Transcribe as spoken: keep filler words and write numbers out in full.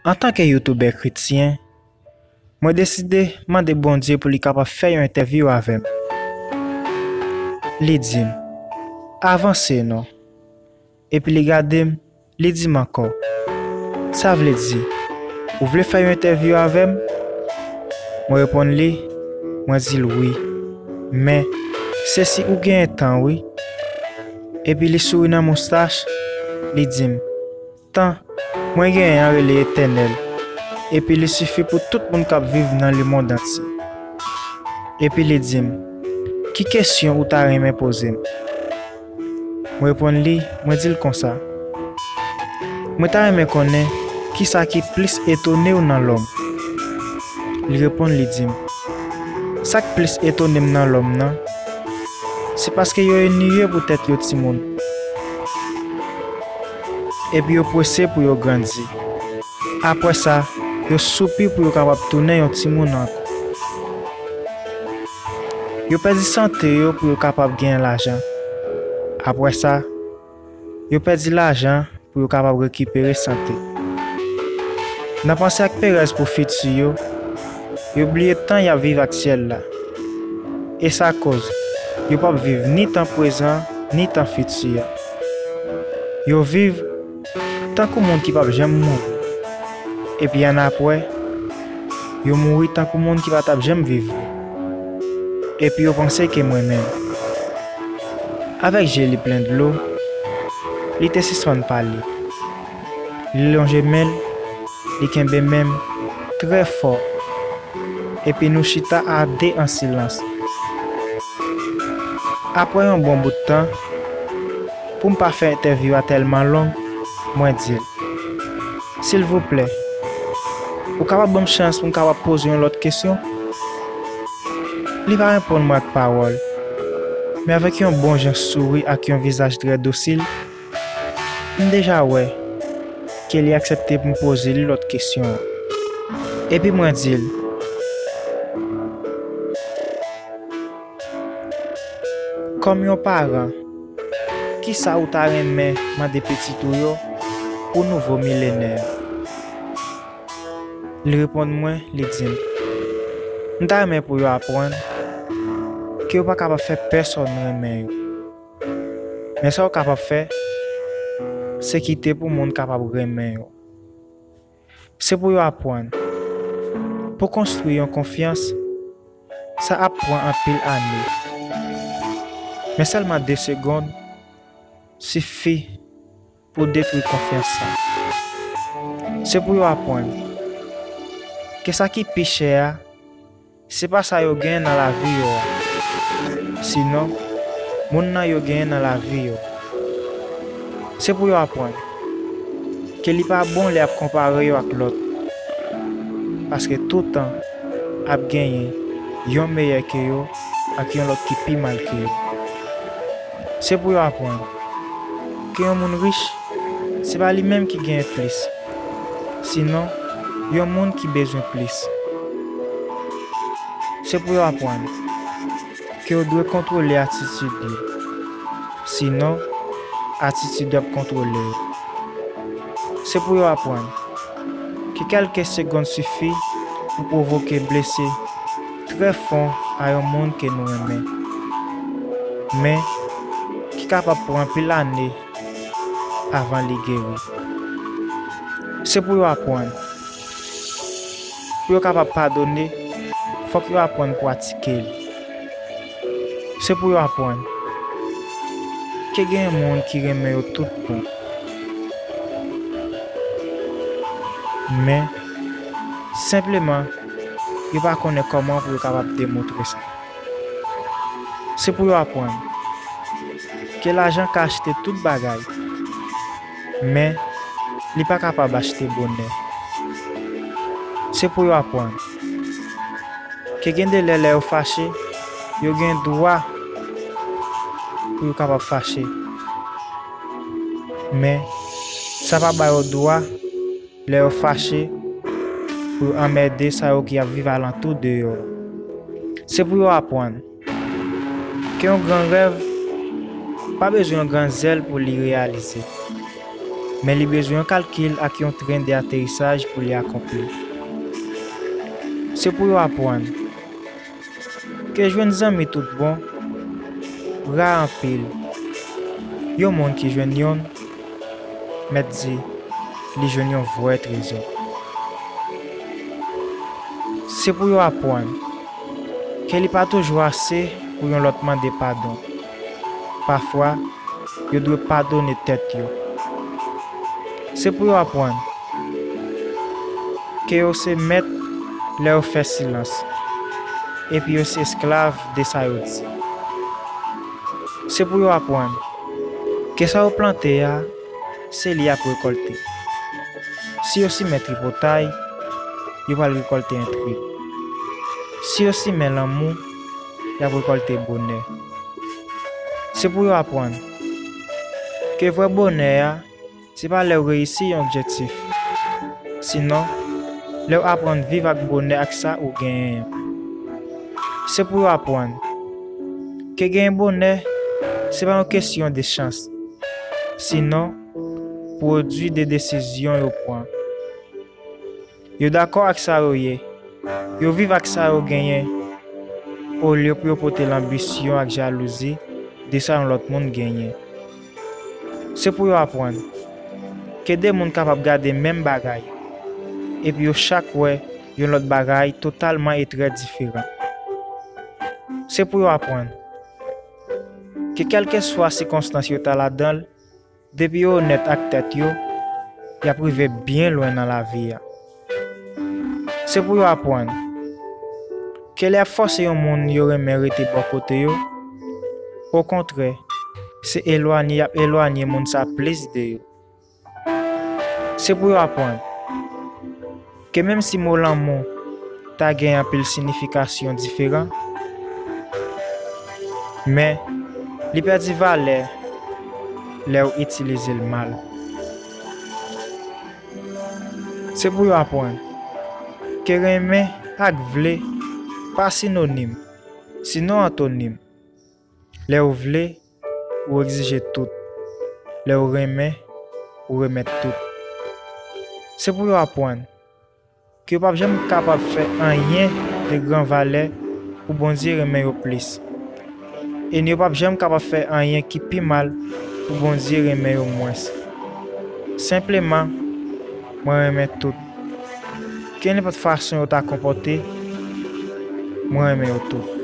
Antanke youtubè kretyen, mwen deside mande Bondye pou li kapab fè yon entèvyou avè m. Li di m, "Avanse non." Epi li gade m, li di m ankò, "Sa vle di, ou vle fè yon entèvyou avè m?" Mwen reponn li, mwen di l wi. Men, se si ou genyen tan wi. Epi li souri nan moustach, li di m, "Tan mwen genyen an rele etènèl, epi li sifi pou tout moun k ap viv nan lemonn antye." Epi li di m, "Ki kesyon ou ta renmen poze m?" Mwen reponn li, mwen di l konsa, "Mwen ta renmen konnen kisa ki plis etone w nan lòm." Li reponn, li di m, "Sa k plis etone m nan lòm nan, se paske yo eniye poutèt yo timoun, epi yo prese pou yo grandi. Apre sa, yo soupi pou yo kapab tounen yon timoun ankò. Yo pèdi sante yo pou yo kapab genyen lajan. Apre sa, yo pèdi lajan pou yo kapab rekipere sante. Nan panse ak perèz pou fiti yo, yo bliye tan y ap viv aktyèl la. E sa koz yo p ap viv ni tan prezan, ni tan fiti a. Yo viv tankou moun ki p ap janm mouri. Epi annapre, yo mouri tankou moun ki pa t ap janm viv vre. Epi yo panse ke mwen menm." Avèk je li plen dlo, li te sispann pale. Li lonje men l, li kenbe men m trè fò, epi nou chita a de an silans. Apre yon bon bout tan, pou m pa fè entèvyou a tèlman long, mwen di l, "Silvouplè, ou kapab ban m chans pou m kapab poze yon lòt kesyon?" Li pa reponn mwen ak pawòl, men avèk yon bon jan souri ak yon vizaj trè dosil, m deja wè ke li aksepte pou m poze li lòt kesyon an. Epi mwen di l, "Kòm yon paran, kisa ou ta renmen mande pitit ou yo pou nouvo milenè a?" Li reponn mwen, li di m, "M ta renmen pou yo aprann ke yo pa kapab fè pèsonn renmen yo. Men sa yo kapab fè, se kite pou moun kapab renmen yo." Se pou yo aprann. Pou konstwi yon konfyans, sa ap pran anpil ane. Men sèlman de segonn sifi pou detwi konfyans sa. Se pou yo aprann ke sa ki pi chè a, se pa sa yo genyen nan lavi yo a. Sinon, moun nan yo genyen nan lavi yo. Se pou yo aprann ke li pa bon lè y ap konpare yo ak lòt. Paske toutan ap genyen yon meyè ke yo ak yon lòt ki pi mal ke yo. Se pou yo aprann ke yon moun rich, se pa li menm ki genyen plis, sinon yon moun ki bezwen plis. Se pou yo aprann ke yo dwe kontwole atitid yo, sinon atitid yo ap kontwole yo. Se pou yo aprann ke kèlke segonn sifi pou pwovoke blese trè fon a yon moun ke nou renmen, men ki kapab pran anpil ane avan li geri. Se pou yo aprann. Pou yo kapab padone, fòk yo aprann pratike li. Se pou yo aprann ke gen moun ki renmen yo tout bon. Men, senpleman, yo pa konnen kòman pou yo kapab demontre sa. Se pou yo aprann ke lajan ka achte tout bagay, men li pa kapab achte bonè. Se pou yo aprann ke gen de lè, lè yo fache, yo gen dwa pou yo kapab fache. Men, sa pa ba yo dwa lè yo fache, pou yo anmède sa yo ki ap viv alantou de yo. Se pou yo aprann ke yon gran rèv pa bezwen yon gran zèl pou li reyalize. men li bezwen yon kalkil ak yon tren de aterisaj pou li akonpli. Se pou yo aprann ke jwenn zanmi tout bon ra anpil. Yon moun ki jwenn yonn, mèt di, li jwenn yon vrè trezò. Se pou yo aprann ke li pa toujou ase pou yon lòt mande padon. Pafwa, yo dwe padone tèt yo. Se pou yo aprann ke yo se mèt lè yo fè silans, epi yo se esklav de sa yo di. Se pou yo aprann ke sa yo plante a, se li y ap rekòlte. Si yo simen tripotay, yo pral rekòlte entrig. Si yo simen lanmou, y ap rekòlte bonè. Se pou yo aprann ke vrè bonè a, se pa lè w reyisi yon objektif, sinon lè w aprann viv ak bonè ak sa ou genyen an. Se pou yo aprann ke genyen bonè, se pa yon kesyon de chans, sinon pwodui de desizyon yo pran. Yo dakò ak sa yo ye, yo viv ak sa yo genyen, olye pou yo pote lanbisyon ak jalouzi de sa yon lòt moun genyen. Se pou yo aprann ke de moun kapab gade menm bagay, epi yo chak wè yon lòt bagay totalman e trè diferan. Se pou yo aprann ke kèlkeswa sikonstans yo ta ladan l, depi yo onèt ak tèt yo, y ap rive byen lwen nan lavi a. Se pou yo aprann ke lè y ap fòse yon moun yo renmen rete bò kote yo, okontrè, se elwanye y ap elwanye moun sa plis de yo. Se pou yo aprann ke menm si mo lanmou ta gen anpil siyifikasyon diferan, men li pèdi valè lè w itilize l mal. Se pou yo aprann ke renmen ak vle pa sinonim, sinon antonim. Lè w vle, ou egzije tout. Lè w renmen, ou remèt tout. Se pou yo aprann ke yo p ap janm kapab fè anyen de gran valè pou Bondye renmen yo plis. E yo p ap janm kapab fè anyen ki pi mal pou Bondye renmen yo mwens. Senpleman, mwen renmen tout. Kenenpòt fason yo ta konpòte, mwen renmen yo tout.